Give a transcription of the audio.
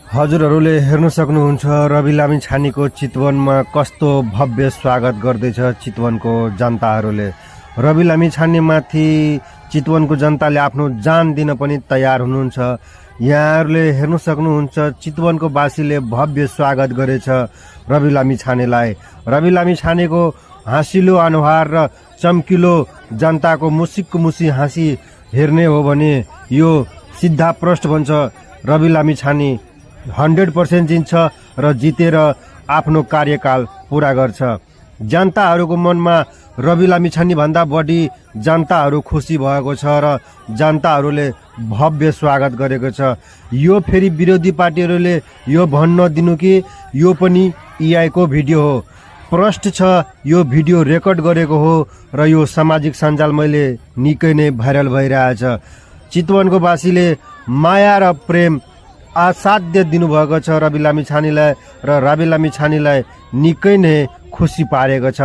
हजुरहरूले हेर्न सक्नुहुन्छ रवि लामिछानेको चितवनमा कस्तो भव्य स्वागत गर्दैछ चितवनको जनताहरूले। रवि लामिछानेमाथि चितवनको जनताले आफ्नो जान दिन पनि तयार हुनुहुन्छ। यहाँहरूले हेर्न सक्नुहुन्छ चितवनको वासीले भव्य स्वागत गरेछ रवि लामिछानेलाई। रवि लामिछानेको हाँसिलो अनुहार र चम्किलो जनताको मुसी हाँसी हेर्ने हो भने यो सिद्धा प्रष्ट भन्छ रवि लामिछाने 100% जित्छ र जितेर आफ्नो कार्यकाल पूरा गर्छ। जनताहरूको मनमा रवि लामिछाने भन्दा बढी जनताहरू खुसी भएको छ र जनताहरूले भव्य स्वागत गरेको छ। यो फेरि विरोधी पार्टीहरूले यो भन्न दिनु कि यो पनि एआई को भिडियो हो। प्रष्ट छ यो भिडियो रेकर्ड गरेको हो र यो सामाजिक सञ्जाल मैले निकै नै भाइरल भइरहेछ। चितवनको वासीले माया र प्रेम असाध्य दिनुभएको छ रवि लामिछानेलाई र रवि लामिछानेलाई निकै नै खुसी पारेको छ।